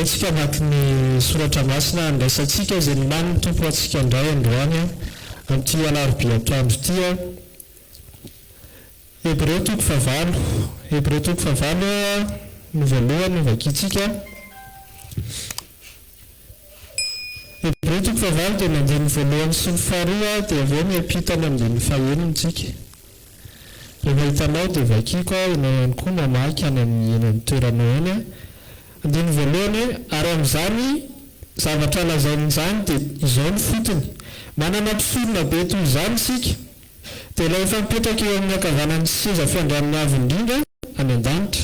Andao tsika hamaky ny soratra masina handraisantsika izay nomanin'ny Tompo ho antsika indray androany amin'ity alarobia atoandro ity. Hebreo toko fahavalo. Hebreo toko fahavalo no voalohany hovakintsika. Hebreo toko fahavalo dia ny andininy voalohany sy ny faharoa dia avy eo miampita any amin'ny andininy fahenina isika. Rehefa hitanao dia vakiko aho, ianao ihany koa mamaky any amin'ny eny amin'ny toeranao eny. Andininy voalohany, Ary amin'izany zavatra lazainy izany dia izao no fotony, Manana mpisorona be toy izany isika, dia ilay efa mipetraka eo amin'ny ankavanan'ny seza fiandrian'ny Avo Indrindra any an-danitra.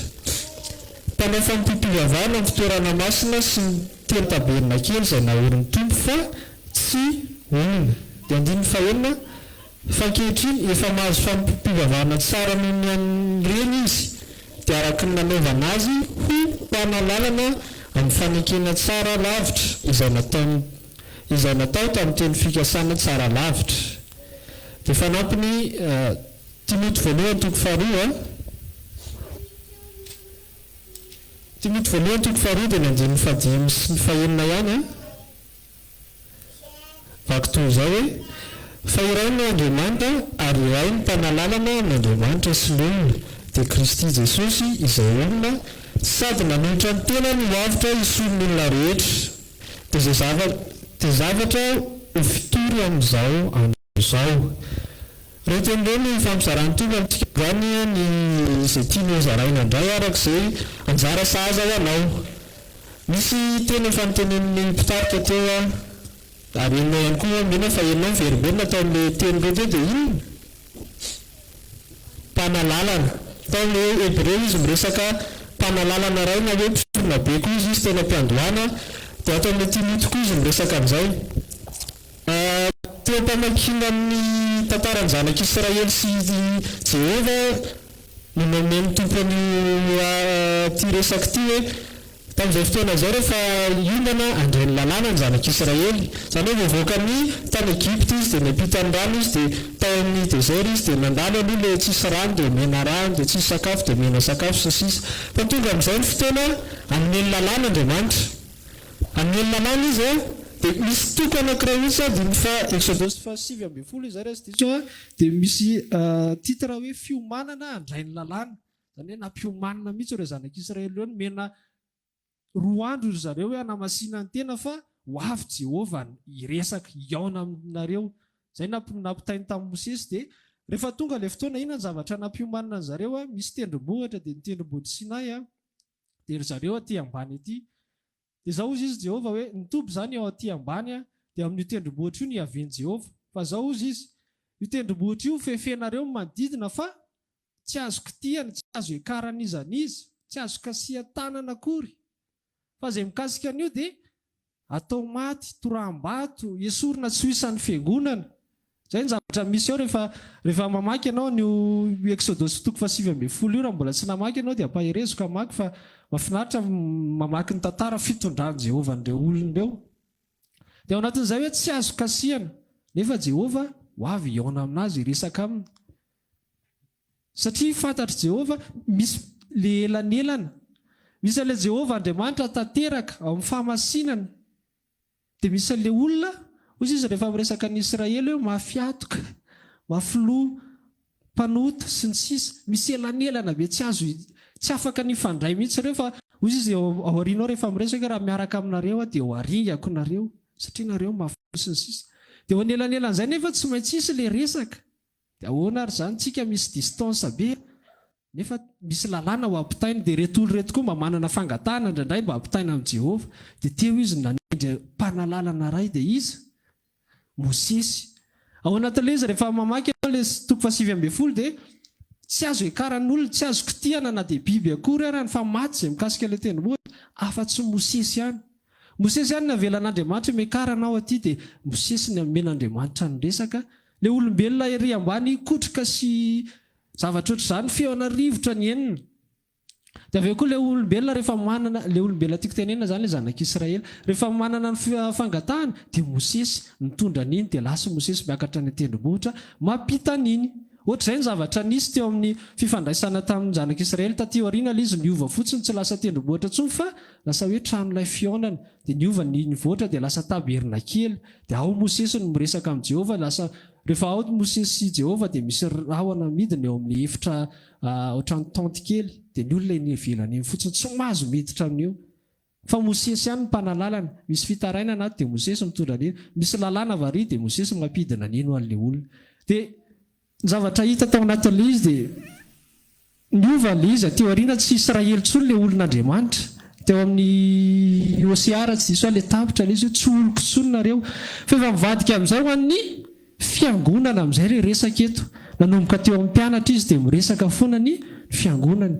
Mpanao fanompoam-pivavahana amin'ny fitoerana masina sy ny teny tabernakely izay naorin'ny Tompo fa tsy olona. Dia andininy fahenina, Fa ankehitriny efa mahazo fanompoam-pivavahana tsara noho ny an'ireny izy, dia araka ny nanaovana azy ho mpanalalana amin'ny fanekena tsara lavitra izay nataony izay natao tamin'ny teny fikasana tsara lavitra. Dia fanampiny Timoty voalohany toko faharoa. Timoty voalohany toko faharoa dia ny andininy fahadimy sy ny fahenina ihany an. Vaky toy izao hoe, Fa iray no Andriamanitra, ary iray ny Mpanalalana amin'Andriamanitra sy ny olona, dia Kristy Jesosy, izay olona, sady nanolotra ny tenany ho avotra hisolo ny olona rehetra, dia izay zava dia zavatra ho fitory amin'izao andro izao. Ireo teny ireo no ifampizaran'ny Tompo amintsika androany ny izay tiany hozaraina indray araka izay anjara sahaza ho anao. Misy teny efa notenenin'ny mpitarika teo aho ary henonao ihany koa mino aho fa henonao miverimberina tao amin'ilay teny ireo teo dia inona? Mpanalalana. Tao amin'ilay Hebreo izy miresaka mpanalalana iray na hoe mpisorona be koa izy izy teny am-piandohana dia ato amin'ilay Timoty koa izy miresaka an'izay. Teo am-pamakiana ny tantaran'ny zanak'Israely sy i Jehovah no nomen'ny Tompo an'io ity resaka ity hoe, Tamin'izay fotoana izay rehefa hiomana handray ny lalàna ny zanak'Israely, izany hoe voavoaka ny tany Egypta izy dia niampita ny rano izy dia tao amin'ny désert izy dia nandalo aloha ilay tsisy rano dia omena rano dia tsisy sakafo dia omena sakafo sy ny sisa Fa tonga amin'izay ny fotoana hanome ny lalàna Andriamanitra. Hanome ny lalàna Izy an, dia misy toko anankiray mihitsy an, andininy faha Exodosy faha 19 izay raha tsy diso aho, dia misy titre hoe fiomanana handray ny lalàna. Izany hoe nampiomanina mihitsy ireo zanak'Israely ireo, nomena roa andro ry zareo hoe hanamasinany tena fa ho avy Jehovah hiresaka, hihaona aminareo. Izay nampitainy tamin'i Mosesy. Dia rehefa tonga ilay fotoana, inona ny zavatra nampiomanina an-dry zareo? Misy tendrombohitra, dia ny tendrombohitr'i Sinay, dia ry zareo aty ambany aty. Dia izao hozy izy Jehovah hoe, Ny toby izany eo aty ambany, dia amin'io tendrombohitra io no hiavian'i Jehovah. Fa izao hozy izy, Io tendrombohitra io fefenareo ny manodidina fa Tsy azo kitihana, tsy azo iakaran'iza n'iza, tsy azo kasihan-tanana akory. Fa izay mikasika an'io dia atao maty, toraham-bato, esorina tsy ho isan'ny fiangonana. Izay ny zavatra misy ao rehefa rehefa mamaky ianao an'io Eksodosy toko faha 19 io, raha mbola tsy namaky ianao dia ampaherezo ka hamaky fa mahafinaritra mamaky ny tantara fitondran'i Jehovah an'ireo olona ireo. Dia ao anatin'izay hoe tsy azo kasihana, nefa Jehovah ho avy hihaona aminazy, hiresaka aminy. Satria fantatr'i Jehovah, misy le elanelana. Misy an'ilay Jehovah Andriamanitra tanteraka ao amin'ny fahamasinana. Dia misy an'ilay olona, hoy izy rehefa miresaka an'i Israely hoe mafy hatoka, mafy loha, mpanota, sy ny sisa. Misy elanelana be tsy azo, tsy afaka ny hifandray mihitsy ireo fa hoy izy ao aoriana ao rehefa miresaka hoe raha miaraka aminareo aho dia ho aringako nareo satria nareo mafy loha sy ny sisa. Dia eo anelanelan'izay nefa tsy maintsy hisy ilay resaka. Dia ahoana ary izany tsika misy distance be nefa misy lalàna ho ampitaina dia ireto olona ireto koa mba manana fangatahana indraindray mba ampitaina amin'i Jehovah dia teo izy no nanendry mpanalalana iray dia iza? Mosesy. Ao anatin'ilay izy rehefa mamaky ianao ilay toko faha 19 dia tsy azo iakaran'olona, tsy azo kitihana na dia biby akory ary fa maty izay mikasika ilay tendrombohitra afa-tsy Mosesy ihany. Mosesy ihany no navelan'Andriamanitra miakarana ao aty dia Mosesy no nomen'Andriamanitra ny resaka Ilay olombelona ery ambany kotroka sy zavatra ohatr'izany, feona rivotra ny henony. Dia avy eo koa ilay olombelona rehefa manana, ilay olombelona tiako tenenina izany ilay zanak'Israely, rehefa manana ny fangatahany dia Mosesy nitondra an'iny dia lasa Mosesy miakatra any an-tendrombohitra mampita an'iny. Ohatr'izay ny zavatra nisy teo amin'ny fifandraisana tamin'ny zanak'Israely taty aoriana ilay izy niova fotsiny tsy lasa tendrombohitra intsony fa lasa hoe tranolay fihaonana dia niova ny nivoatra dia lasa tabernakely dia ao Mosesy no miresaka amin'i Jehovah lasa rehefa ao Mosesy sy Jehovah dia misy rahona midina eo amin'ny efitra ohatran'ny tente kely dia ny olona eny ivelany eny fotsiny tsy mahazo miditra amin'io Fa Mosesy ihany no mpanalalana. Misy fitarainana ato dia Mosesy mitondra an'iny. Misy lalàna avy ary dia Mosesy mampidina an'iny ho an'ilay olona. Dia ny zavatra hita tao anatin'ilay izy dia niova ilay izy aty aoriana, tsy Israely intsony ilay olon'Andriamanitra. Teo amin'ny Hosea raha tsy diso aho ilay tapitra ilay izy hoe tsy oloko intsony nareo. Fa efa mivadika amin'izay ho an'ny Fiangonana amin'izay re resaka eto. Nanomboka teo amin'ny mpianatra izy dia miresaka foana ny fiangonany.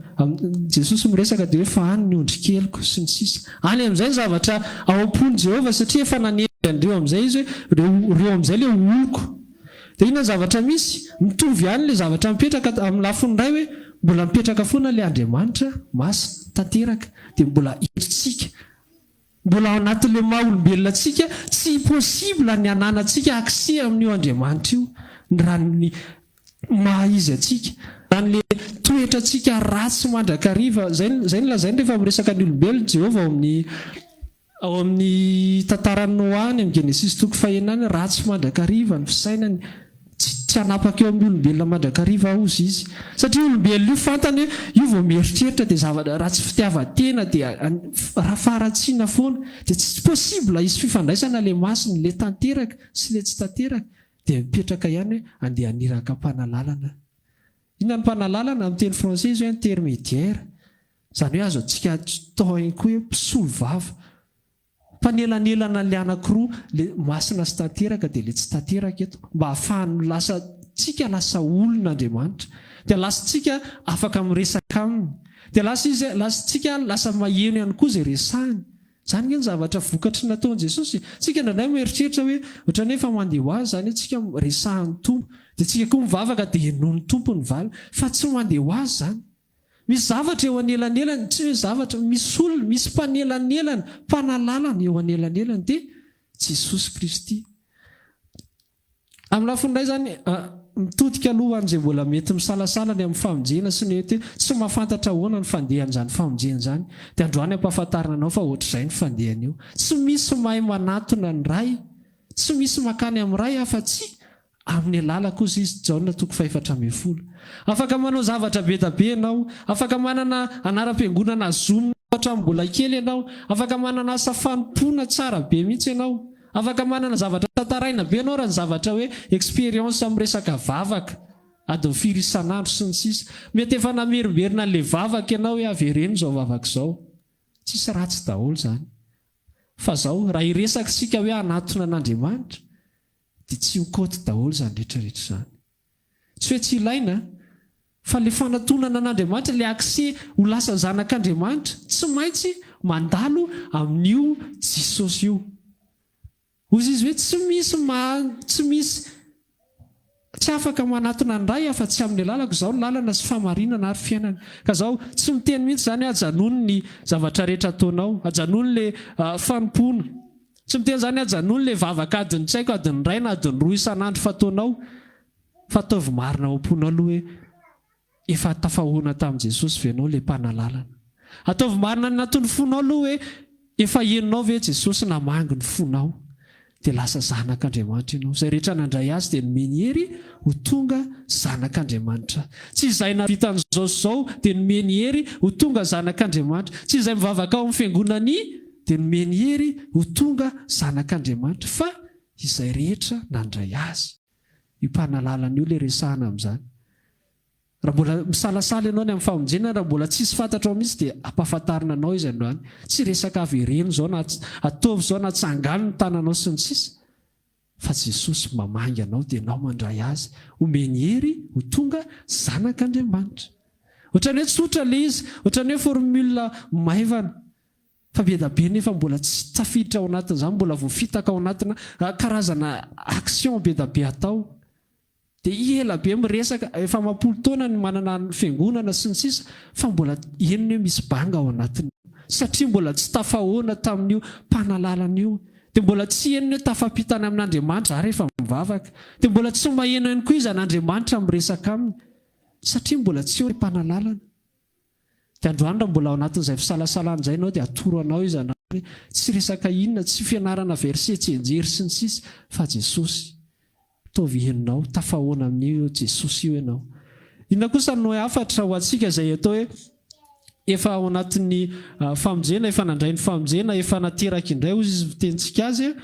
Jesosy miresaka dia hoe fa any ny ondry keliko sy ny sisa. Any amin'izay ny zavatra ao am-pon'i Jehovah satria efa nanendry an'ireo amin'izay izy hoe ireo ireo amin'izay ilay ho oloko. Dia inona ny zavatra misy? Mitovy ihany ilay zavatra mipetraka amin'ny lafiny iray hoe mbola mipetraka foana ilay Andriamanitra masina tanteraka dia mbola endritsika Mbola ao anatin'ilay maha olombelona antsika, tsy possible ny hananantsika accès amin'io Andriamanitra io, raha ny maha izy antsika, raha ny le toetrantsika ratsy mandrakariva, izay izay no lazainy rehefa miresaka ny olombelona Jehovah ao amin'ny ao amin'ny tantaran'i Noa any amin'ny Genesisy toko fahenina any, ratsy mandrakariva ny fisainany, Tsy tsy hanapaka eo amin'ny olombelona mandrakariva aho hozy izy. Satria olombelona io fantany hoe io vao mieritreritra dia zavatra raha tsy fitiavan-tena dia raha faharatsiana foana dia tsy possible hisy fifandraisana le masina, le tanteraka sy le tsy tanteraka dia mipetraka ihany hoe andeha haniraka mpanalalana. Inona ny mpanalalana? Amin'ny teny français izy hoe intermédiaire. Izany hoe azo antsika atao ihany koa hoe mpisolo vava. Mpanelanelana le anakiroa, le masina sy tanteraka dia le tsy tanteraka eto, mba ahafahany lasa tsika lasa olona Andriamanitra, dia lasa tsika afaka miresaka aminy, dia lasa izy lasa tsika lasa maheno ihany koa izay resahiny. Izany nge ny zavatra vokatry ny nataon'i Jesosy e. Tsika indraindray mieritreritra hoe ohatran'ny hoe efa mandeha ho azy izany hoe tsika resahan'ny Tompo, dia tsika koa mivavaka dia henoin'ny Tompo ny valiny, fa tsy mandeha ho azy izany. Misy zavatra eo anelanelany, tsy hoe zavatra, misy olona, misy mpanelanelana, mpanalalana eo anelanelany, dia Jesosy Kristy. Amin'ny lafiny iray izany, mitodika aloha ho an'izay mbola mety misalasala ny amin'ny famonjena sy ny hoe tsy mahafantatra ahoana ny fandehan'izany famonjena izany, dia androany ampahafantarina anao fa ohatr'izay ny fandehan'io. Tsy misy mahay manatona ny Ray, tsy misy mankany amin'ny Ray afa-tsy Amin'ny alalako hozy izy, Jaona toko faha-14. Afaka manao zavatra be da be ianao. Afaka manana anaram-piangonana azonina hatramin'ny mbola kely ianao. Afaka manana asa fanompoana tsara be mihitsy ianao. Afaka manana zavatra tantaraina be ianao raha ny zavatra hoe expérience amin'ny resaka vavaka, adiny firy isan'andro sy ny sisa. Mety efa namerimberina an'ilay vavaka ianao hoe avereno izao vavaka izao. Tsisy ratsy daholo izany. Fa izao, raha hiresaka isika hoe hanatona an'Andriamanitra, dia tsy ho kaoty daholo izany rehetra rehetra izany. Tsy hoe tsy ilaina fa ilay fanatonana an'Andriamanitra, ilay accès ho lasa zanak'Andriamanitra, tsy maintsy mandalo amin'io Jesosy io. Hoy izy hoe tsy misy maha, tsy misy, tsy afaka manatona ny Ray afa-tsy amin'ny alalako, izaho no lalana sy fahamarinana ary fiainana. Ka izao, tsy miteny mihitsy izany hoe ajanony ny zavatra rehetra ataonao, ajanony ilay fanompoana. Tsy miteny izany ajanony ilay vavaka adiny tsy haiko adiny iray na adiny roa isan'andro fataonao fa ataovy marina ao am-ponao aloha hoe efa tafahoana tamin'i Jesosy ve ianao ilay mpanalalana. Ataovy marina any anatin'ny fonao aloha hoe efa henonao ve Jesosy namangy ny fonao dia lasa zanak'Andriamanitra ianao. Izay rehetra nandray Azy dia nomeny hery ho tonga zanak'Andriamanitra. Tsy izay nahavita an'izao sy izao dia nomeny hery ho tonga zanak'Andriamanitra. Tsy izay mivavaka ao amin'ny fiangonan'i dia nomeny hery ho tonga zanak'Andriamanitra fa izay rehetra nandray Azy. Io mpanalalana io ilay resahana amin'izany. Raha mbola misalasala ianao ny amin'ny famonjena, raha mbola tsisy fantatrao mihitsy dia ampahafantarina anao izy androany. Tsy resaka avereno izao na ataovy izao na tsangano ny tananao sy ny sisa fa Jesosy mamangy anao dia ianao mandray Azy, omeny hery ho tonga zanak'Andriamanitra. Ohatran'ny hoe tsotra ilay izy, ohatran'ny hoe formule maivana. Fa be da be nefa mbola tsy tafiditra ao anatin'izany, mbola voafitaka ao anatina karazana action be da be atao. Dia ela be miresaka, efa amam-polo taona ny manana fiangonana sy ny sisa fa mbola henony hoe misy banga ao anatiny ao. Satria mbola tsy tafahoana tamin'io mpanalalana io. Dia mbola tsy henony hoe tafampita any amin'Andriamanitra za rehefa mivavaka. Dia mbola tsy maheno ihany koa izy an'Andriamanitra miresaka aminy. Satria mbola tsy eo ilay mpanalalana. Dia androany raha mbola ao anatin'izay fisalasalana izay ianao dia atoro anao izy androany hoe tsy resaka inona, tsy fianarana verset tsianjery sy ny sisa fa Jesosy. Ataovy henonao, tafahoana amin'io Jesosy io ianao. Inona kosa no hafatra ho antsika izay atao hoe efa ao anatin'ny famonjena, efa nandray ny famonjena, efa nateraka indray hozy izy fitenintsika azy.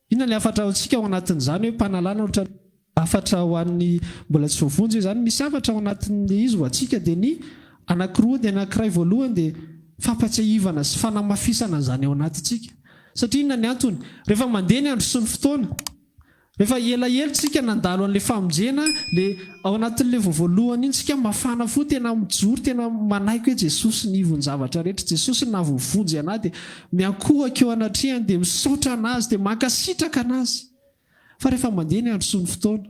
Inona ny hafatra ho antsika ao anatin'izany hoe mpanalana ohatra hafatra ho an'ny mbola tsy voavonjy izany? Misy hafatra ao anatin'ilay izy ho antsika dia ny anankiroa, ny anankiray voalohany dia fampatsiahivana sy fanamafisana an'izany ao anatintsika. Satria inona ny antony? Rehefa mandeha ny andro sy ny fotoana, rehefa elaela tsika nandalo an'ilay famonjena, le ao anatin'ilay vao voalohany iny tsika mafana fo, tena mijoro, tena manaiky hoe Jesosy ny ivon'ny zavatra rehetra, Jesosy no nahavoavonjy anah dia miankohoka eo anatrehany dia misaotra an'Azy dia mankasitraka an'Azy. Fa rehefa mandeha ny andro sy ny fotoana,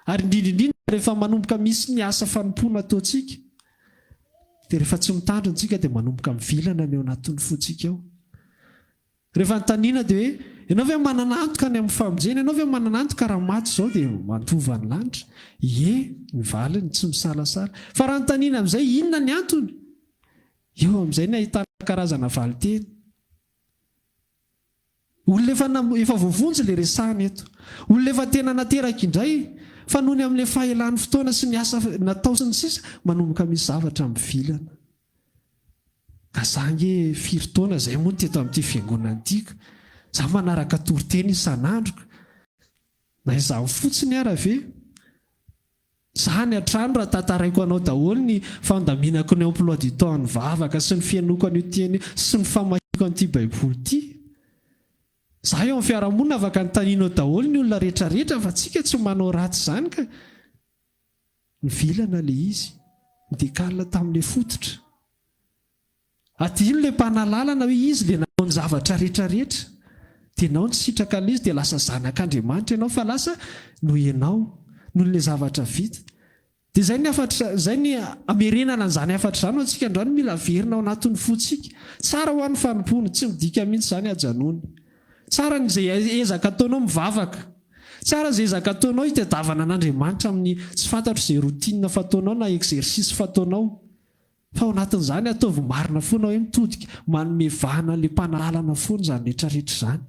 ary indrindra indrindra rehefa manomboka misy ny asa fanompoana ataontsika, dia rehefa tsy mitandrina tsika dia manomboka mivilana ny ao anatin'ny fontsika ao. Rehefa anontaniana dia hoe, ianao ve manana antoka ny amin'ny famonjena? Ianao ve manana antoka raha maty izao dia mandova ny lanitra? Ie, ny valiny, tsy misalasala. Fa raha anontaniana amin'izay, inona ny antony? Eo amin'izay ny ahitana karazana valinteny. Olona efa efa voavonjy ilay resahana eto. Olona efa tena nateraka indray, fa noho ny amin'ilay fahelan'ny fotoana sy ny asa natao sy ny sisa, manomboka misy zavatra mivilana. Ka za ange firy taona zay moa teto amin'ity fiangonana ity ka. Za manaraka toriteny isan'andro ka. Na izaho fotsiny ara ve? Za any an-trano raha tantaraiko anao daholo ny fandaminako ny emploi du temps ny vavaka sy ny fihainoako an'io teny io sy ny famakiako an'ity baiboly ity. Za eo amin'ny fiarahamonina afaka anontanianao daholo ny olona rehetrarehetra fa tsika tsy manao ratsy izany ka. Nivilana ilay izy, ni-decale tamin'ilay fototra. Adino ilay mpanalalana hoe izy ilay nanao ny zavatra rehetra rehetra. Dia ianao nisitraka an'ilay izy dia lasa zanak'Andriamanitra ianao fa lasa noho ianao, noho ilay zavatra vita. Dia izay ny hafatra, izay ny hamerenana an'izany hafatra izany ho antsika androany, mila averina ao anatin'ny fontsika. Tsara ho an'ny fanompoana, tsy midika mihitsy izany ajanony. Tsara ny izay ezaka ataonao mivavaka. Tsara izay ezaka ataonao hitadiavana an'Andriamanitra amin'ny tsy fantatro izay routine fataonao na exercice fataonao. Fa ao anatin'izany ataovy marina foana hoe mitodika manome vahana an'ilay mpanalalana foana izany rehetra rehetra izany.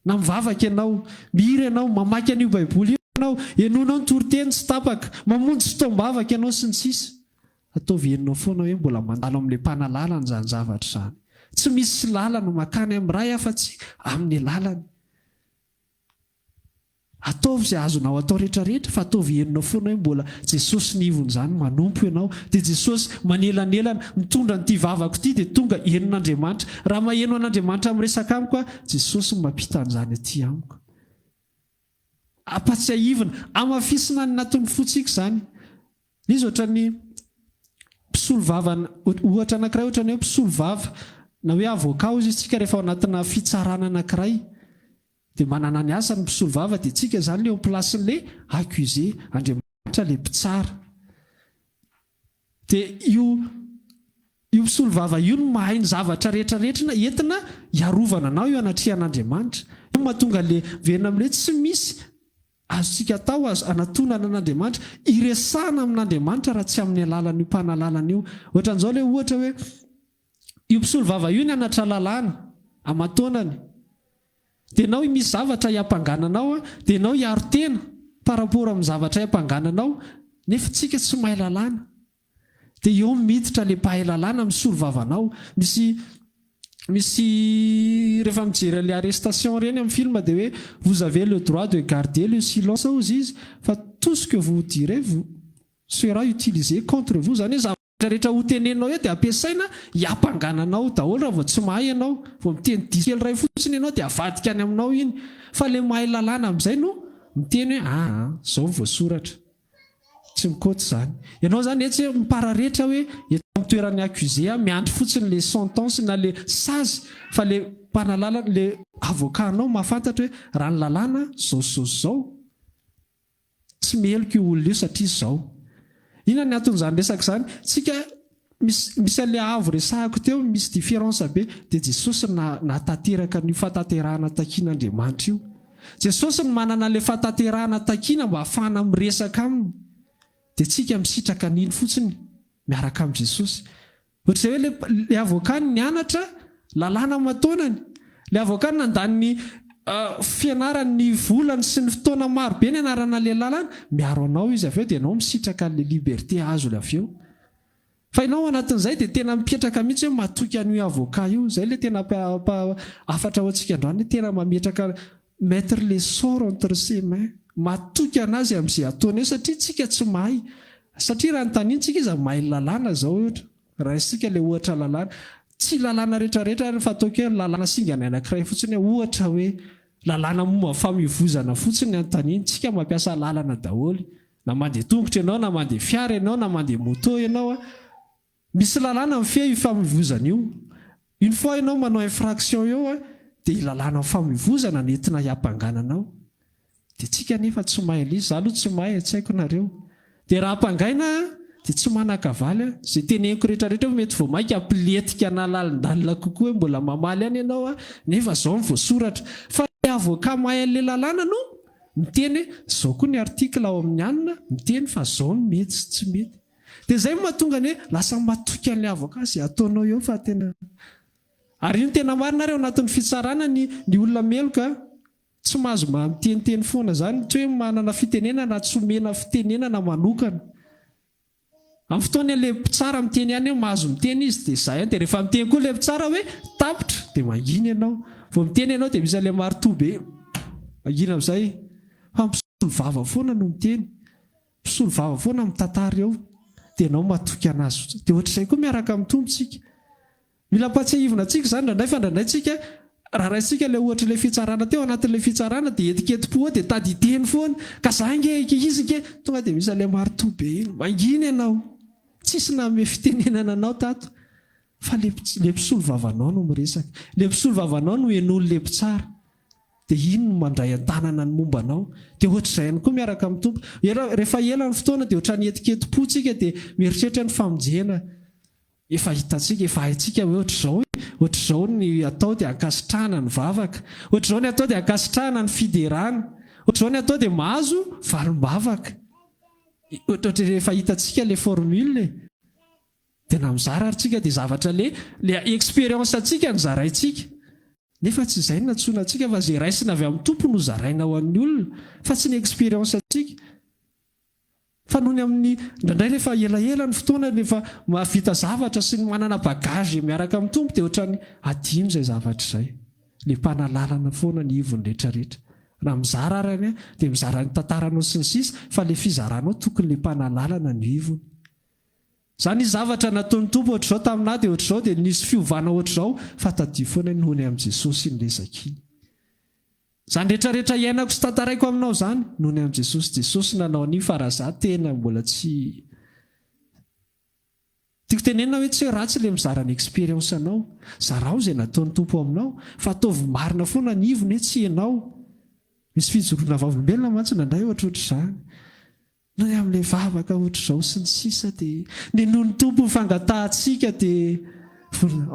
Na mivavaka ianao, mihira ianao, mamaky an'io baiboly io ianao, henoinao ny toriteny tsy tapaka, mamonjy fotoam-bavaka ianao sy ny sisa. Ataovy henonao foana hoe mbola mandalo amin'ilay mpanalalana izany zavatra izany. Tsy misy lalana mankany amin'ny Ray afa-tsy amin'ny alalany. Ataovy izay azonao atao rehetrarehetra fa ataovy henonao foana hoe mbola Jesosy ny ivon'izany, manompo ianao. Dia Jesosy manelanelana, mitondra an'ity vavako ity dia tonga henon'Andriamanitra. Raha maheno an'Andriamanitra miresaka amiko aho, Jesosy no mampita an'izany aty amiko. Ampatsiahivina, hamafisina ny anatin'ny fontsika izany. Izy ohatran'ny mpisolovava, ohatra anankiray ohatran'ny hoe mpisolovava na hoe avocat hozy isika rehefa ao anatina fitsarana anankiray dia manana ny asany ny mpisolovava dia tsika izany le eo am-place-n'le accusé, Andriamanitra le mpitsara. Dia io io mpisolovava io no mahay ny zavatra rehetra rehetra entina hiarovana anao eo anatrehan'Andriamanitra. Io no mahatonga le miverina amin'le hoe tsy misy Azontsika atao azo anatonana an'Andriamanitra, iresahana amin'Andriamanitra raha tsy amin'ny alalan'io mpanalalana io. Ohatran'izao ilay ohatra hoe, io mpisolovava io nianatra lalàna aman-taonany, dia ianao misy zavatra hiampangana anao, dia ianao hiaro tena par rapport amin'ny zavatra hiampangana anao, nefa tsika tsy mahay lalàna. Dia eo miditra ilay mpahay lalàna misolo vava anao. Misy misy rehefa mijery an'ilay arrestation ireny amin'ny film dia hoe vous avez le droit de garder le silence hozy izy fa tout ce que vous direz vous sera utilisé contre vous izany hoe zavatra rehetra ho teneninao eo dia ampiasaina hiampangana anao daholo raha vao tsy mahay ianao. Vao miteny diso kely iray fotsiny ianao dia avadika any aminao iny. Fa ilay mahay lalàna amin'izay no miteny hoe aa izao no voasoratra. Tsy mikaoty izany. Ianao izany etsy mipararetra hoe eto amin'ny toeran'ny accusé aho, miandry fotsiny le sentence na le sazy fa le mpanalalana, le avocat anao mahafantatra hoe raha ny lalàna zao sy zao sy zao, tsy meloka io olona io satria zao. Inona ny anton'izany resaka izany? Tsika. Misy misy an'ilay avo resahako teo, misy différence be, dia Jesosy no nahatanteraka an'io fahatanterahana takian'Andriamanitra io. Jesosy no manana an'ilay fahatanterahana takiana mba hahafahana miresaka aminy. Dia tsika misitraka an'iny fotsiny miaraka amin'i Jesosy. Ohatr'izay hoe ilay ilay avocat nianatra lalàna aman-taonany. Ilay avocat nandany ny fianarany, ny volany sy ny fotoana maro be nianarana an'ilay lalàna. Miaro anao izy avy eo dia ianao misitraka an'ilay liberté azony avy eo. Fa ianao ao anatin'izay dia tena mipetraka mihitsy hoe matoky an'io avocat io. Izay ilay tena hafatra ho antsika androany hoe tena mametraka mettre les sorts entre ses mains. Matoky an'azy amin'izay ataony eo satria tsika tsy mahay. Satria raha anontaniantsika iza mahay lalàna izao ohatra. Raisintsika ilay ohatra lalàna. Tsy lalàna rehetrarehetra ary fa ataoko hoe lalàna singany anankiray fotsiny hoe ohatra hoe lalàna momba ny famoivozana fotsiny anontaniana. Tsika mampiasa lalana daholo. Na mandeha tongotra ianao na mandeha fiara ianao na mandeha moto ianao. Misy lalàna mifehy io famoivozana io. Une fois ianao manao infraction eo dia io lalàna famoivozana no entina hiampangana anao. Dia tsika anefa tsy mahay an'ilay izy. Za aloha tsy mahay, tsy haiko nareo. Dia raha ampangaina aho dia tsy manan-kavaly aho. Izay teneniko rehetra rehetra eo mety vao mainka hampilentika anà lalindalina kokoa hoe mbola mamaly ihany ianao nefa izao no voasoratra. Fa ilay avocat mahay an'ilay lalàna no miteny hoe izao koa ny article ao amin'ny anona miteny fa izao no mety sy tsy mety. Dia izay no mahatonga ny hoe lasa matoky an'ilay avocat izay ataonao eo fa tena. Ary io no tena marina ary ao anatin'ny fitsarana ny ny olona meloka tsy mahazo miteniteny foana izany, tsy hoe manana fitenenana na tsy omena fitenenana manokana. Amin'ny fotoana ilay mpitsara miteny ihany hoe mahazo miteny izy dia izay ihany, dia rehefa miteny koa ilay mpitsara hoe tapitra dia mangina ianao. Vao miteny ianao dia misy an'ilay maritoa be mangina amin'izay. Fa mpisolo vava foana no miteny. Mpisolo vava foana mitantara eo dia ianao matoky anazy fotsiny. Dia ohatr'izay koa miaraka amin'ny Tompo tsika. Mila ampahatsiahivina antsika izany indraindray fa indraindray tsika raha raisintsika ilay ohatr'ilay fitsarana teo anatin'ilay fitsarana dia etiketim-po eo dia tady hiteny foana ka za ange izy ange tonga dia misy an'ilay maritoa be iny. Mangina ianao. Tsisy nanome fitenenana anao tato fa ilay ilay mpisolo vavanao no miresaka. Ilay mpisolo vavanao no henoin'ilay mpitsara. Dia iny no mandray an-tanana ny momba anao. Dia ohatr'izay ihany koa miaraka amin'ny Tompo. Ela, rehefa ela ny fotoana dia ohatran'ny etiketim-po tsika dia mieritreritra ny famonjena. Efa hitantsika, efa haintsika hoe ohatr'izao e, ohatr'izao ny atao dia ankasitrahana ny vavaka, ohatr'izao ny atao dia ankasitrahana ny fiderana, ohatr'izao ny atao dia mahazo valim-bavaka. Ohatr'ohatry efa hitantsika ilay formule e. Dia na mizara ary tsika dia zavatra le le expérience antsika no zaraintsika. Nefa tsy izay no nantsoina antsika fa izay raisina avy amin'ny Tompo no zaraina ho an'ny olona fa tsy ny expérience antsika. Fa noho ny amin'ny indraindray rehefa elaela ny fotoana rehefa mahavita zavatra sy ny manana bagage miaraka amin'ny Tompo dia ohatran'ny adino izay zavatra izay. Le mpanalalana foana ny ivony rehetra rehetra. Raha mizara ary any dia mizara ny tantaranao sy ny sisa fa le fizaranao tokony le mpanalalana ny ivony. Zany nisy zavatra nataon'ny Tompo ohatr'izao taminà dia ohatr'izao dia nisy fiovana ohatr'izao fa tadidio foana hoe noho ny amin'i Jesosy iny resaka iny. Zany rehetra rehetra iainako sy tantaraiko aminao zany noho ny amin'i Jesosy. Jesosy nanao an'io fa raha za tena mbola tsy Tiako tenenina hoe tsy hoe ratsy le mizara ny expérience anao. Zarao izay nataon'ny Tompo aminao fa ataovy marina foana ny ivony hoe tsy ianao. Misy fijoroana vavolombelona mantsy indraindray ohatrohatr'izany. Na ny amin'ilay vavaka ohatr'izao sy ny sisa dia nenoin'ny Tompo ny fangatahantsika dia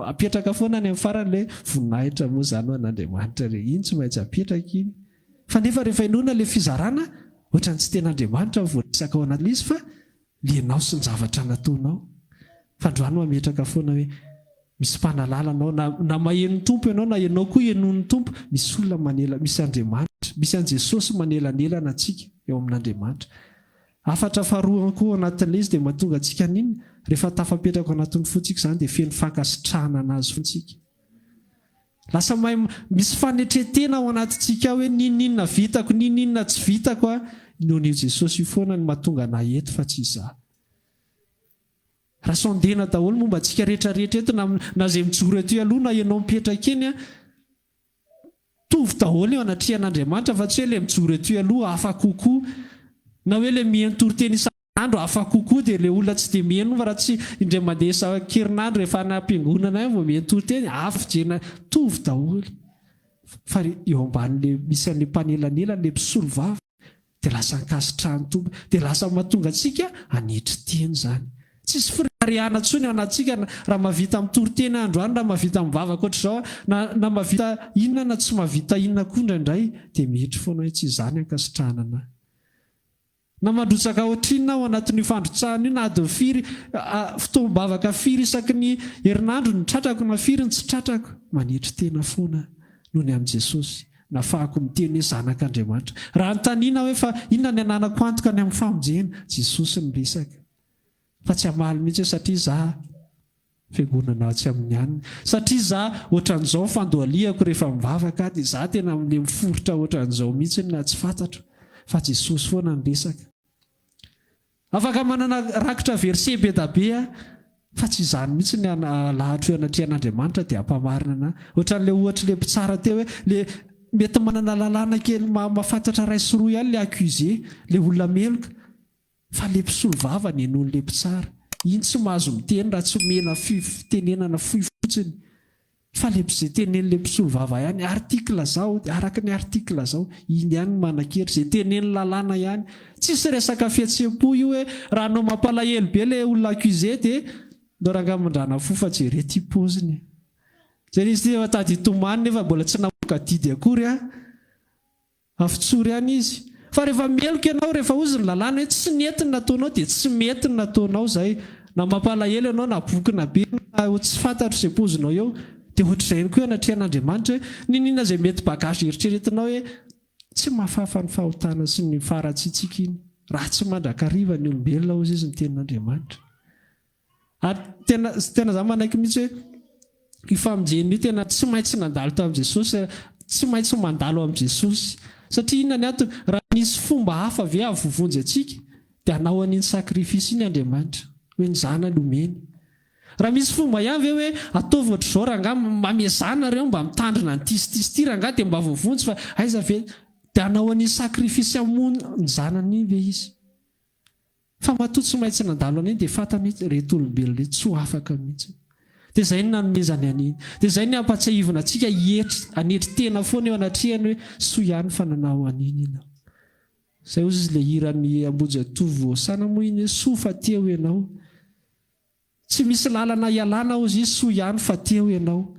apetraka foana any amin'ny farany ilay hoe voninahitra moa izany ho an'Andriamanitra re. Iny tsy maintsy apetraka iny. Fa nefa rehefa henoina ilay fizarana, ohatran'ny tsy tena Andriamanitra no voaresaka ao anatin'ilay izy fa ilay ianao sy ny zavatra nataonao. Fa androany mametraka foana hoe misy mpanalalana ao, na na maheno ny Tompo ianao na ianao koa henoin'ny Tompo, misy olona manela, misy Andriamanitra, misy an'i Jesosy manelanelana antsika eo amin'Andriamanitra. Hafatra faharoa koa ao anatin'ilay izy dia mahatonga antsika haninona? Rehefa tafapetraka ao anatin'ny fontsika izany dia feno fankasitrahana an'Azy foana isika. Lasa mahay misy fanetren-tena ao anatintsika ao hoe n'inon'inona vitako, n'inon'inona tsy vitako a, noho an'io Jesosy io foana no mahatonga an'ahy eto fa tsy izaho. Raha sondena daholo momba antsika rehetra rehetra eto na na izay mijoro ety aloha na ianao mipetraka eny an, mitovy daholo eo anatrehan'Andriamanitra fa tsy hoe ilay mijoro ety aloha hafa kokoa na hoe ilay miheno toriteny isan'andro hafa kokoa dia ilay olona tsy dia miheno fa raha tsy indray mandeha isan-kerinandro rehefa any am-piangonana any vao miheno toriteny hafa fijerina mitovy daholo fa eo ambanin'ilay misy an'ilay mpanelanelana ilay mpisolovava Dia lasa ankasitrahan'ny Tompo. Dia lasa mahatonga antsika hanetry tena izany. Tsisy fireharehana. fireharehana intsony ao anatintsika raha mahavita mitory teny aho androany, raha mahavita mivavaka ohatr'izao aho, na na mahavita inona na tsy mahavita inona koa indraindray dia mietry foana hoe tsy izany ankasitrahana an'ahy. Na mandrotsaka ohatrinona ao anatin'io fandrotsahana io na adiny firy, fotoam-bavaka firy isaky ny herinandro no tratrako na firy ny tsy tratrako, manetry tena foana noho ny amin'i Jesosy. Nafahako miteny hoe zanak'Andriamanitra. Raha anontaniana hoe fa inona ny ananako antoka ny amin'ny famonjena, Jesosy no resaka. Fa tsy hamaly mihitsy hoe satria za fiangonana atsy amin'ny anona. Satria za ohatran'izao ny fandohalihako rehefa mivavaka dia za tena le miforitra ohatran'izao mihitsy na tsy fantatro fa Jesosy foana no resaka. Afaka manana rakitra verset be da be aho fa tsy izany mihitsy ny alahatro eo anatrehan'Andriamanitra dia hampamarina anah. Ohatran'ilay ohatr'ilay mpitsara teo hoe le mety manana lalàna kely mahafantatra ray sy roa ihany le accusé, le olona meloka. Fa le mpisolo vava ny henoin le mpitsara. Iny tsy mahazo miteny raha tsy omena fitenenana fohy fotsiny. Fa le ze tenenin le mpisolo vava ihany, article zao, araka ny article zao, iny ihany no manan-kery, ze tenenin lalàna ihany. Tsisy resaka fihetsem-po io hoe raha anao mampalahelo be le olona accusé de ndao rangah mindrana fo fa jereo ty paoziny e. Jereo izy ty efa tady hitomany nefa mbola tsy namoaka didy akory an. Afitsory ihany izy. Fa rehefa meloka ianao, rehefa hozy ny lalàna hoe tsy nety ny nataonao dia tsy mety ny nataonao izay. Na mampalahelo ianao, na bokona be, na ho tsy fantatro izay pozinao eo. Dia ohatr'izay ihany koa eo anatrehan'Andriamanitra hoe n'inon'inona izay mety bagage eritreretinao hoe tsy mahafafa ny fahotana sy ny faharatsiantsika iny. Ratsy mandrakariva ny olombelona hozy izy ny tenin'Andriamanitra. Ary tena tena za manaiky mihitsy hoe io famonjena io tena tsy maintsy nandalo tamin'i Jesosy, tsy maintsy mandalo amin'i Jesosy. Satria inona ny antony? Raha nisy fomba hafa ve hahavovonjy antsika dia hanao an'iny sacrifice iny Andriamanitra, hoe ny zanany omeny. Raha misy fomba ihany ve hoe ataovy ohatr'izao rangahy, mamezaha nareo mba mitandrina an'ity sy ity sy ity rangahy dia mba voavonjy fa aiza ve dia hanao an'iny sacrifice hamono ny zanany iny ve izy? Fa matoa tsy maintsy nandalo an'iny dia fantany hoe ireto olombelona ireto tsy ho afaka mihitsy. Dia izay no nanomezany an'iny. Dia izay no hampatsiahivina antsika hietry, hanetry tena foana eo anatrehany hoe soa ihany fa nanao an'iny ianao. Izay hozy izy ilay hiran'i Ambohijatovo Hosana moa iny hoe soa fa teo ianao. Tsy misy lalana hialana hozy izy soa ihany fa teo ianao.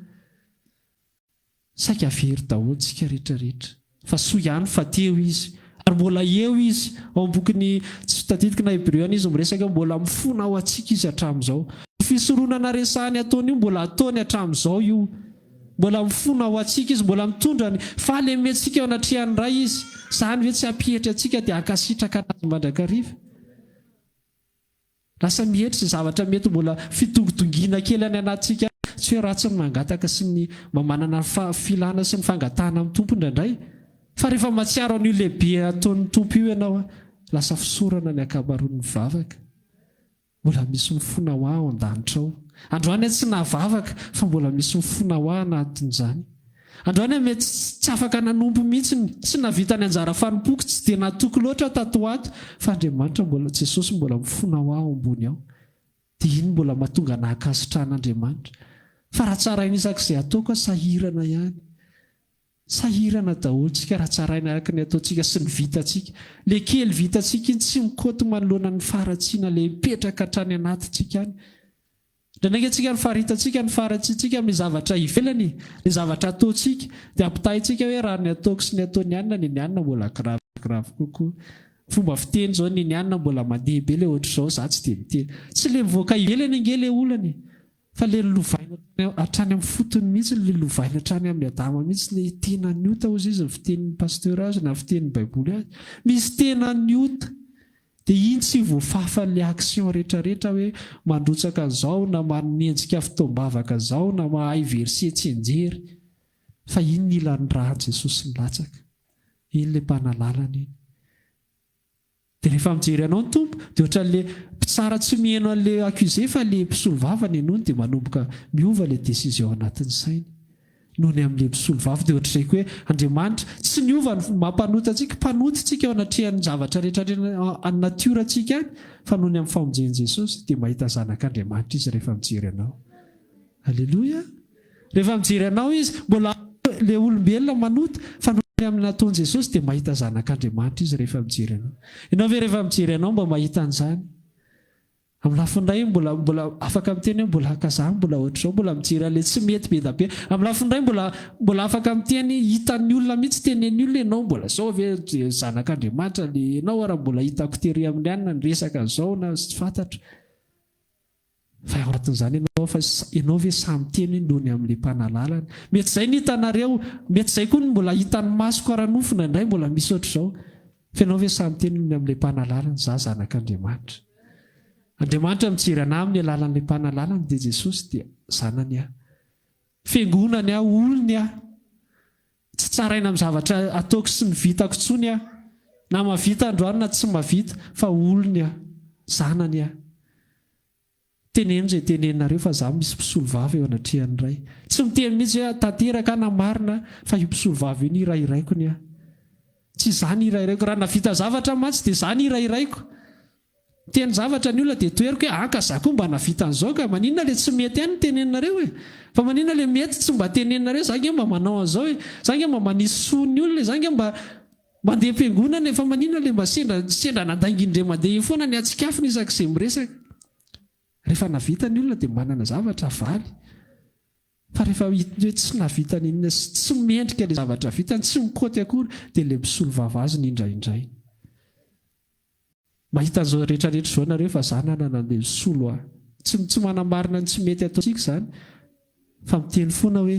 Saika very daholo tsika rehetra rehetra. Fa soa ihany fa teo izy. Ary mbola eo izy. Ao amin'ny bokin'ny, tsy tadidiko na Hebreo any izy miresaka hoe mbola mifona ho antsika izy hatramin'izao. Io fisoronana resahiny ataony io mbola ataony hatramin'izao io. Mbola mifona ho antsika izy, mbola mitondra ny fahalementsika eo anatrehan'ny Ray izy. Izany ve tsy hampietry antsika dia hankasitraka anazy mandrakariva? Lasa mietry izay zavatra mety mbola fidongidongiana kely any anatintsika any. Tsy hoe ratsy ny mangataka sy ny mba manana ny filana sy ny fangatahana amin'ny Tompo indraindray. Fa rehefa mahatsiaro an'io lehibe ataon'ny Tompo io ianao, lasa fisaorana ny ankamaroan'ny vavaka. Mbola misy mifona ho ahy ao an-danitra ao. Androany aho tsy nahavavaka fa mbola misy mifona ho ahy anatin'izany. Androany aho mety tsy afaka nanompo mihitsy, tsy nahavita ny anjara fanompoako, tsy dia natoky loatra aho tato ho ato, fa Andriamanitra mbola, Jesosy mbola mifona ho ahy ao ambony ao. Dia iny mbola mahatonga anah hankasitrahan'Andriamanitra. Fa raha tsaraina isak'izay ataoko aho, sahirana ihany. Sahirana daholo tsika raha tsaraina araka ny ataontsika sy ny vitantsika. Le kely vitantsika iny tsy mikaoty manoloana ny faharatsiana le mipetraka hatrany anatintsika any. Indraindray ange tsika ny faritantsika ny faharatsiantsika amin'ny zavatra ivelany e, le zavatra ataontsika, dia ampitahaintsika hoe raha ny ataoko sy ny ataon'i anona, ny an'i anona mbola grave grave kokoa. Fomba fiteny izao, ny an'i anona mbola mandeha be le ohatr'izao, za tsy dia miteny. Tsy le mivoaka ivelany ange le olana e, fa le lovaina hatrany amin'ny fotony mihitsy, le lovaina hatrany amin'i Adama mihitsy, le tena ny ota hozy izy ny fitenin'ny pasteur azy na fitenin'ny baiboly azy. Misy tena ny ota. Dia iny tsy voafafan'ilay action retraretra hoe mandrotsaka an'izao na manenjika fotoam-bavaka izao na mahay verset tsianjery fa iny nila ny ràn'i Jesosy nilatsaka. Iny ilay mpanalalana iny. Dia rehefa mijery anao ny Tompo dia ohatran'ilay mpitsara tsy miheno an'ilay accusé fa ilay mpisolovava ny henoiny dia manomboka miova ilay décision anatin'ny sainy. Noho ny amin'ilay mpisolovava dia ohatr'izay koa hoe Andriamanitra tsy niova ny maha-mpanota antsika, mpanota isika eo anatrehan'ny zavatra rehetra any natiora-ntsika any, fa noho ny amin'ny famonjen'i Jesosy dia mahita zanak'Andriamanitra Izy rehefa mijery anao. Aleloia! Rehefa mijery anao Izy, mbola ilay olombelona manota, fa noho ny amin'ny nataon'i Jesosy dia mahita zanak'Andriamanitra Izy rehefa mijery anao. Ianao ve rehefa mijery anao mba mahita an'izany? Amin'ny lafiny iray mbola mbola afaka miteny hoe mbola ka za mbola ohatr'izao, mbola mijery an'ilay tsy mety be da be. Amin'ny lafiny iray mbola mbola afaka miteny hitan'ny olona mihitsy tenenin'ny olona ianao mbola zao ve dia zanak'Andriamanitra le ianao ara mbola hitako tery amin'ny anona niresaka an'izao na tsy fantatro. Fa ao anatin'izany ianao fa ianao ve sahy miteny hoe noho ny amin'ilay mpanalalana. Mety izay ny hitanareo, mety izay koa ny mbola hitan'ny masoko ara-nofo indraindray mbola misy ohatr'izao. Fa ianao ve sahy miteny noho ny amin'ilay mpanalalana, izaho zanak'Andriamanitra. Andriamanitra mijery anah amin'ny alalan'ilay mpanalalana dia Jesosy dia zanany aho. Fiangonany aho, olony aho. Tsy tsaraina amin'ny zavatra ataoko sy ny vitako intsony aho. Na mahavita androany na tsy mahavita fa olony aho. Zanany aho. Teneno izay teneninareo fa za misy mpisolovava eo anatrehan'ny Ray. Tsy miteny mihitsy hoe tanteraka aho na marina fa io mpisolovava io no hirahiraiko ny ahy. Tsy izaho no hirahiraiko. Raha nahavita zavatra aho mantsy dia izaho no hirahiraiko. Miteny zavatra ny olona dia toheriko hoe an ka za koa mba nahavita an'izao ka, maninona le tsy mety ihany no teneninareo e? Fa maninona le mety tsy mba teneninareo, za nge mba manao an'izao e, za nge mba manisy soa ny olona e, za nge mba mandeha am-piangonana e, fa maninona le mba sendra sendra nandainga indray mandeha iny foana ny hatsikafona isak'izay miresaka. Rehefa nahavita ny olona dia manana zavatra havaly. Fa rehefa hitany hoe tsy nahavita n'inona sy tsy mendrika le zavatra vitany, tsy mikaoty akory dia le misolo vava azy ny indraindrainy. Mahita an'izao rehetra rehetra izao nareo fa za nanana an'ilay misolo ahy. Tsy tsy manamarina ny tsy mety ataontsika izany fa miteny foana hoe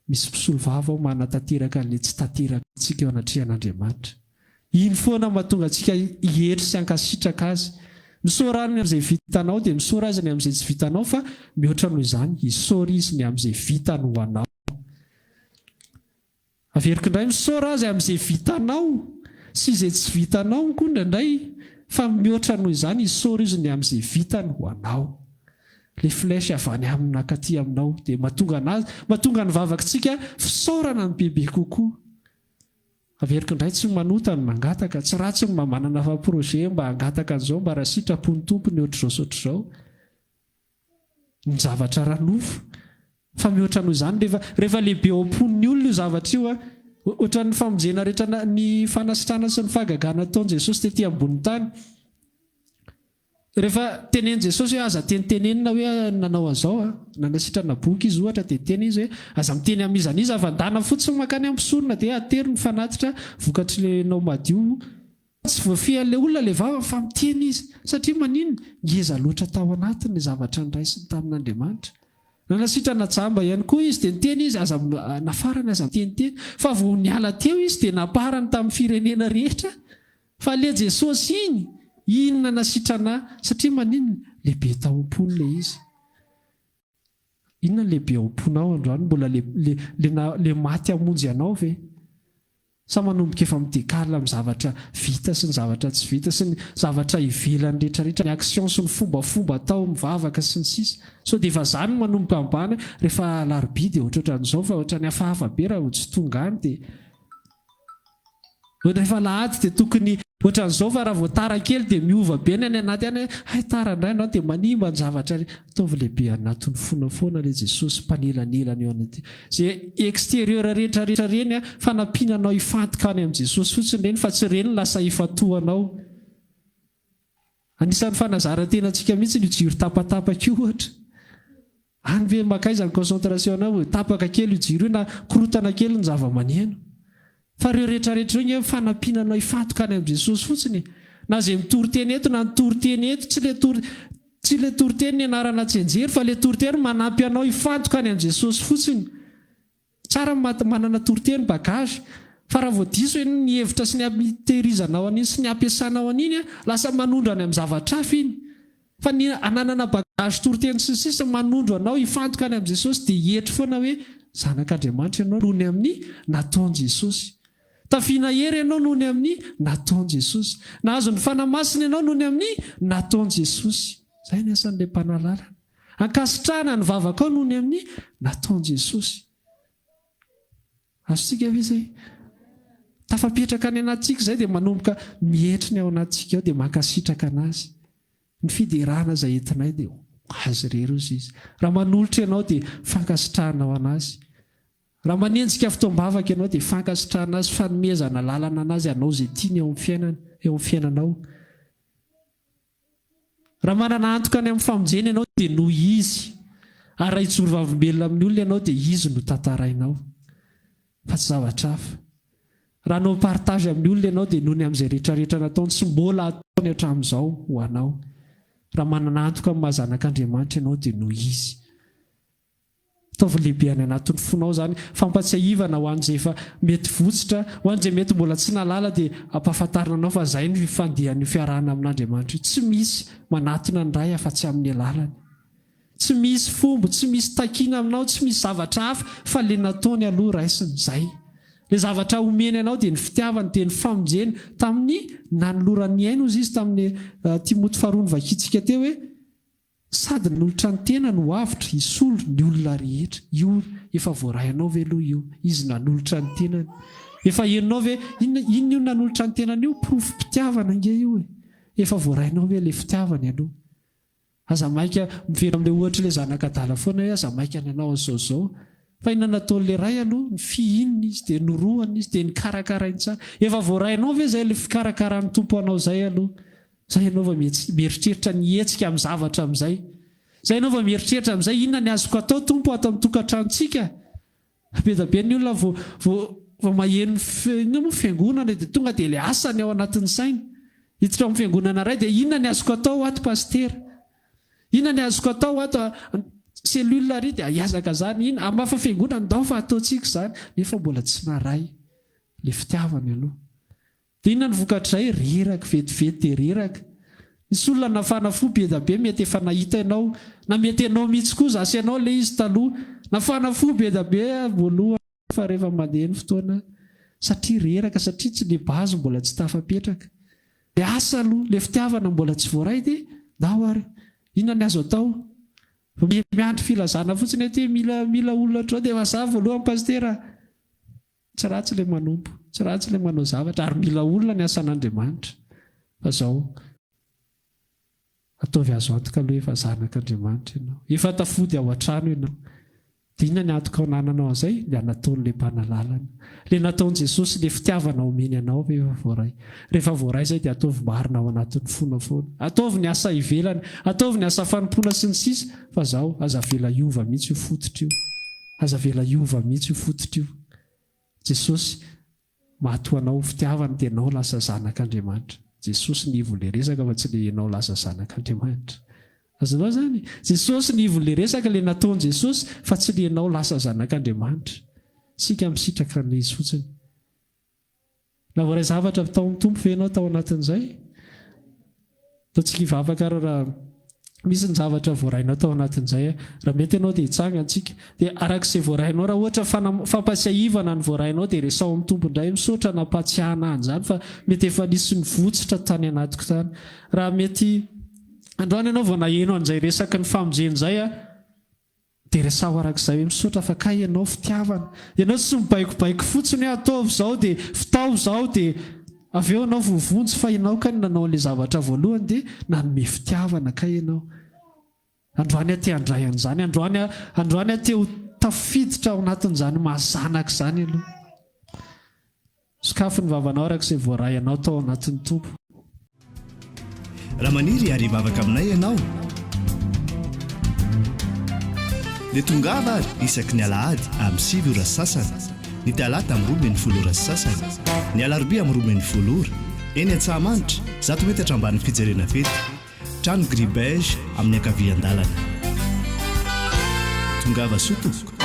misy mpisolo vava ao manatanteraka an'ilay tsy tanterakantsika eo anatrehan'Andriamanitra. Iny foana mahatonga antsika hietry sy hankasitraka azy. Misaora ny amin'izay vitanao dia misaora azy ny amin'izay tsy vitanao fa mihoatra noho izany isaory izy ny amin'izay vitany ho anao. Averiko indray, misaora azy amin'izay vitanao sy izay tsy vitanao koa indraindray fa mihoatra noho izany isaory izy ny amin'izay vitany ho anao. Ilay flèche avy any aminy nankaty aminao dia mahatonga anazy, mahatonga ny vavakitsika fisaorana ny bebe kokoa. Averiko indray, tsy manota ny mangataka, tsy ratsy ny mba manana fa projet mba hangataka an'izao mba raha sitrapon'ny Tompo ny ohatr'izao sy ohatr'izao. ny zavatra ara-nofo fa mihoatra noho izany rehefa rehefa lehibe ao am-pon'ny olona io zavatra io a, ohatran'ny famonjena rehetra na ny fanasitrana sy ny fahagagana ataon'i Jesosy tety ambonin'ny tany. Rehefa tenenin'i Jesosy hoe aza tenitenenina hoe nanao an'izao a, nanasitrana boky izy ohatra dia niteny izy hoe aza miteny amin'iza n'iza fa ndana fotsiny mankany amin'ny mpisorona dia atero ny fanatitra vokatr'ilay ianao madio. Tsy voafehin'ilay olona ilay vavany fa miteny izy. Satria maninona? Ngeza loatra tao anatiny ilay zavatra noraisiny tamin'Andriamanitra. Nanasitrana jamba ihany koa izy dia niteny izy, aza nafarany aza miteniteny. Fa vao niala teo izy dia namparany tamin'ny firenena rehetra fa ilay Jesosy iny, iny nanasitrana ahy. Satria maninona? Lehibe tao am-pony ilay izy. Inona no lehibe ao am-ponao androany? Mbola le le le na le maty hamonjy anao ve? Sa manomboka efa mi-decale amin'ny zavatra vita sy ny zavatra tsy vita sy ny zavatra ivelany rehetra rehetra, ny action sy ny fombafomba atao, mivavaka sy ny sisa. Sao dia efa zany no manomboka mibahana hoe rehefa alarobia dia ohatrohatran'izao fa ohatran'ny hafahafa be raha vao tsy tonga any dia Rehefa alahady dia tokony ohatran'izao fa raha vao tara kely dia miova be ny any anaty any hoe hay tara indray androany dia manimba ny zavatra re. Ataovy lehibe anatin'ny fonao foana ilay Jesosy mpanelanelana eo anaty. Izay exterieur rehetra rehetra ireny a, fanampiana anao hifantoka any amin'i Jesosy fotsiny ireny fa tsy ireny no lasa hifantohanao. Anisan'ny fanazaran-tenantsika mihitsy io jiro tapatapaka io ohatra. Any ve mankaiza ny concentration-nao e? Tapaka kely io jiro io na korotana kely ny zava-maneno. Fa ireo rehetrarehetra ireo nge fanampiana anao hifantoka any amin'i Jesosy fotsiny e. Na izay mitory teny eto na ny toriteny eto, tsy ilay tory tsy ilay toriteny nianarana tsianjery fa ilay toriteny manampy anao hifantoka any amin'i Jesosy fotsiny. Tsara ny manana toriteny, bagage, fa raha vao diso eny ny hevitra sy ny hitehirizanao an'iny sy ny hampiasanao an'iny, lasa manondro any amin'ny zavatra hafa iny. Fa ny ananana bagage toriteny sy ny sisa manondro anao hifantoka any amin'i Jesosy dia hietry foana hoe zanak'Andriamanitra ianao noho ny amin'ny nataon'i Jesosy. Tafiana hery ianao noho ny amin'ny nataon'i Jesosy. Nahazo ny Fanahy Masina ianao noho ny amin'ny nataon'i Jesosy. Izay ny asan'ilay mpanalalana. Ankasitrahana ny vavakao noho ny amin'ny nataon'i Jesosy. Azontsika ve izay? Tafapetraka any anatintsika izay dia manomboka mietry ny ao anatintsika ao dia mankasitraka an'Azy. Ny fiderana izay entinay dia ho Azy irery hozy izy. Raha manolotra ianao dia fankasitrahana ho an'Azy. Raha manenjika fotoam-bavaka ianao dia fankasitrahana Azy, fanomezana lalana an'Azy hanao izay tiany eo amin'ny fiainana, eo amin'ny fiainanao. Raha manana antoka ny amin'ny famonjena ianao dia noho Izy. Ary raha hijoro vavolombelona amin'ny olona ianao dia Izy no tantarainao. Fa tsy zavatra hafa. Raha hanao partage amin'ny olona ianao dia noho ny amin'izay rehetra rehetra nataony sy mbola ataony hatramin'izao ho anao. Raha manana antoka amin'ny maha zanak'Andriamanitra ianao dia noho Izy. Ataovy lehibe any anatin'ny fonao izany. Fampatsiahivana ho an'izay efa mety votsotra, ho an'izay mety mbola tsy nahalala dia ampahafantarina anao fa izay ny fandehan'io fiarahana amin'Andriamanitra io. Tsy misy manatona ny Ray afa-tsy amin'ny alalany. Tsy misy fombo, tsy misy takiana aminao, tsy misy zavatra hafa fa le nataony aloha raisina. Izay. Le zavatra omeny anao dia ny fitiavany, dia ny famonjeny tamin'ny nanolorany ny ainy hozy izy tamin'ny Timoty faharoa novakintsika teo hoe, Sady nanolotra ny tenany ho avotra hisolo ny olona rehetra. Io efa voaray anao ve aloha io? Izy nanolotra ny tenany. Efa henonao ve? Inona inona io nanolotra ny tenany io? Porofom-pitiavana ange io e! Efa voarainao ve ilay fitiavany aloha? Aza maika miverina amin'ilay ohatr'ilay zanak'adala foana hoe aza maika nanao an'izao izao. Fa inona nataon'ilay ray aloha? Nifihininy izy, dia norohany izy, dia nikarakarainy tsara. Efa voarainao ve izay ilay fikarakaran'ny Tompo anao izay aloha? Zay ianao vao mieritreritra ny hihetsika amin'ny zavatra amin'izay. Zay ianao vao mieritreritra amin'izay, inona ny azoko atao Tompo ato amin'ny tokantranontsika? Be dia be ny olona vao vao vao maheno inona moa fiangonana dia tonga dia ilay asany ao anatin'ny sainy. Hiditra ao amin'ny fiangonana iray dia inona ny azoko atao ato Pasitera? Inona ny azoko atao ato cellule ary dia hihazakazahana, inona hamafa fiangonana, ndao fa ataontsika izany, nefa mbola tsy naray ilay fitiavany aloha. Dia inona no vokatr'izay? Reraka, vetivety dia reraka. Nisy olona nafana fo be da be, mety efa nahita ianao, na mety ianao mihitsy koa, za sy ianao ilay izy taloha. Nafana fo be da be voalohany fa rehefa mandeha ny fotoana, satria reraka, satria tsy le base mbola tsy tafapetraka. Le asa aloha, le fitiavana mbola tsy voaray dia ndao ary, inona ny azo atao? Miandry filazana fotsiny aty, mila mila olona ohatr'izao dia efa za voalohany pasitera. Tsy ratsy ilay manompo, tsy ratsy ilay manao zavatra ary mila olona ny asan'Andriamanitra. Fa zao, ataovy azo antoka aloha efa zanak'Andriamanitra ianao. Efa tafody ao an-trano ianao. Dia inona ny antoka anananao an'izay? Ilay nataon'ilay mpanalalana. Ilay nataon'i Jesosy, ilay fitiavana omeny anao ve efa voaray? Rehefa voaray izay dia ataovy marina ao anatin'ny fonao foana. Ataovy ny asa ivelany, ataovy ny asa fanompoana sy ny sisa Fa zao, aza avela hiova mihitsy io fototra io. Aza avela hiova mihitsy io fototra io. Jesosy maty ho anao ho fitiavana dia enao lasa zanak'Andriamanitra. Jesosy ny ivon'le resaka fa tsy le enao lasa zanak'Andriamanitra. Azonao zany? Jesosy ny ivon'le resaka le nataon'i Jesosy fa tsy le enao lasa zanak'Andriamanitra. Tsika misitraka an'le izy fotsiny. Navoaray zavatra avy tao amin'ny Tompo ve ianao tao anatin'izay? Ataontsika hivavaka ary raha misy ny zavatra voarainao tao anatin'izay. Raha mety ianao dia hitsangana isika. Dia araka izay voarainao, raha ohatra fampatsiahivana ny voarainao dia resaho amin'ny Tompo indray. Misaotra nampatsiahana an'izany fa mety efa nisy nivotsitra tany anatiko tany. Raha mety androany ianao vao naheno an'izay resaky ny famonjena izay, Dia resaho arak'izay hoe misaotra fa kay ianao fitiavana. Ianao tsy mibaikobaiko fotsiny hoe ataovy izao dia vitao izao dia avy eo ianao voavonjy fa ianao kay no nanao an'ilay zavatra voalohany dia nanome fitiavana kay ianao. Androany aho te handray an'izany, androany aho androany aho te ho tafiditra ao anatin'izany maha zanaka izany aloha. Sokafy ny vavanao araka izay voaray anao tao anatin'ny Tompo. Raha maniry hiary hivavaka aminay ianao dia tongava ary isaky ny alahady amin'ny 9 ora sy sasany, ny talata amin'ny 12 ora sy sasany, ny alarobia amin'ny 12 ora, eny Antsahamanitra, zato metatra ambanin'ny fijerena fety, trano gris beige amin'ny ankavian-dalana. Tongava soa tompoko.